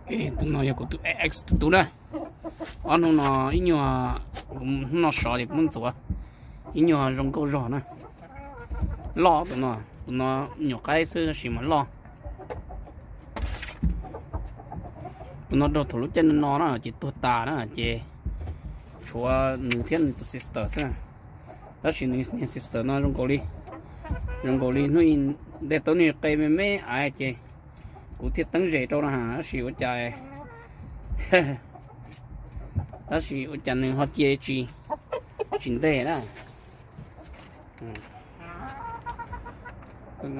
Tus no yog kuv tus ex tus tub na. Ob hnub no ib nyuag, hnub no sov ces kuv muab ntxuav. Ib nyuag zoo nkauj zog na. Loj tus no, tus no nyuam qaib xwb tab sis mas loj. Tus no raug thaum lub caij no no na ces tuag tas na ces tshuav nws thiab nws tus sister xwb. Tab sis nws niag sister no zoo nkaus li, zoo nkaus li hnub ntej tau nws qe me me aiv ces kuv thiaj teeb zem rau no ha, tab sis ua cas, tab sis ua cas nws ho cia tsis, tsis nteg na.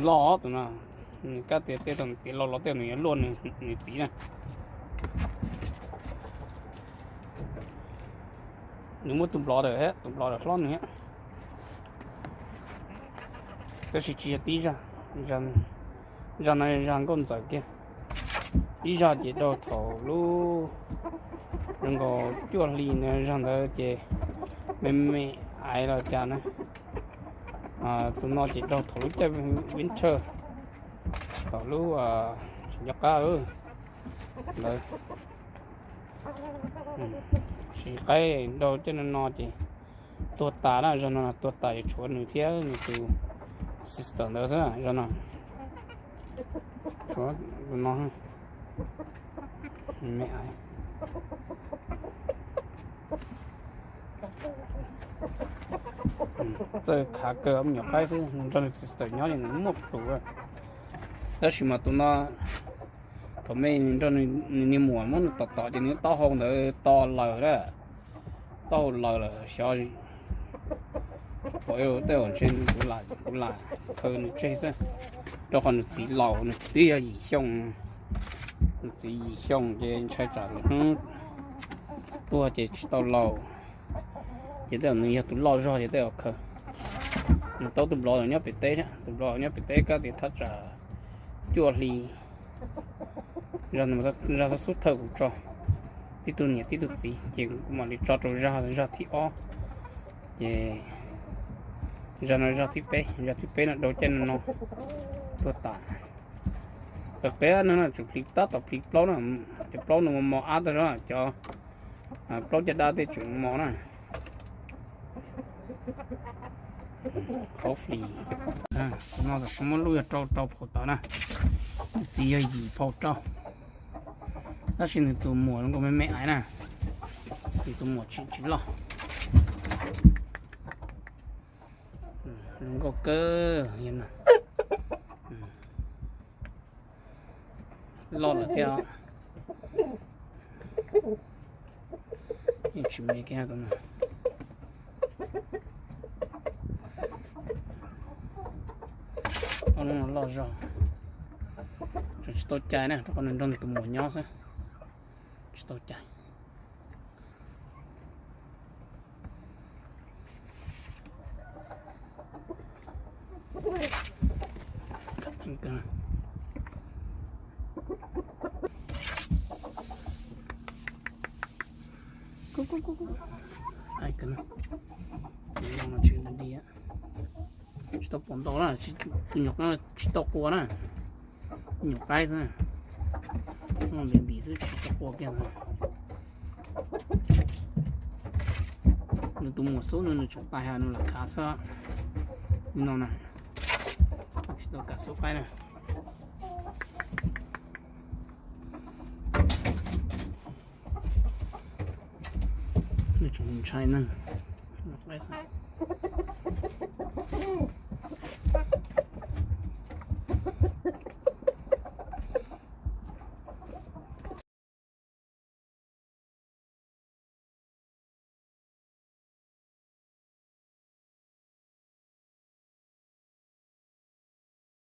Loj tus no, kab tias tej tag tiav los los tej nws yuav luaj nws txiv na. Nws muaj tus nplov lawm, tus nplov lawm hlob nws. Tab sis tsis yog tib zag, zag no zag nkauj ntxawm kiag. Ib zag ces raug thaum lub zoo nkaus cuaj hli na, zag ntawd ces me me aiv los cas na. Tus no ces raug thaum lub caij winter, thaum lub tsis nco qab ntawd. Sis qaib raug caij no no ces tuag tas na, zag no tuag tas yuav tshuav nws thiab nws tus sister ntawd xwb zag no. Tshuav tus no, me aiv. Txawj khav kawg, me nyuam qaib xwb, nws nrog nws sister nyob ces nws muaj plhus. Tab sis mas tus no thaum me nws nrog nws niag muam muab nws tom tom ces nws taub hau ntawd to laws na. Taub hau laws lawm xyov, pom tej zaum ntshe kuv lam, kuv lam khaws nws tseg xwb, rau qhov nws txiv laus, nws txiv twb yog yim xyoo, nws txiv yim xyoo ces ntshai tsam lwm hnub tuag ces tsis tau laus. Ces tej zaum nws yog tus loj zog ces tej zaum khaws. Nws tau tus nplov nyob pem teb, tus nplov nyob pem teb kab tias thaj tsam cuaj hli. Zag xub thawj kuv tso, tib tug niam tib tug txiv ces kuv mam li tso rau zag, zag thib ob. Ces zag no zag thib peb, zag thib peb no raug caij no no tuag tas. Pem peb no tsum plhis tab tom plhis plaub na, cov plaub no mos mos ab tag zog, cov plaub caj dab tej tseem mos na. Hopefully, no tam sim muab lub yog rau rau phau tawv na. Nws txiv yog yim phau rau, tab sis nws tus muam zoo nkaus me me aiv na, nws tus muam tsis, tsis loj. Zoo nkauj kawg. Loj lawm thiab. Yeej tsis me kiag tus no. Ob lub no loj zog. Tseem tsis tau cai na, rau qhov nws nrog nws tus muam nyob xwb. Tsis tau cai. Tsis tau pom ntau na, tus nyuam qaib tsis tau qua na, nyuam qaib xwb, ntim ntim xwb tsis tau qua kiag. Nws tus muam xub no nws tseem tais, nws lam khav xwb. Li no na, tsis tau kam xub qaib na. Nws tseem ntshai neeg.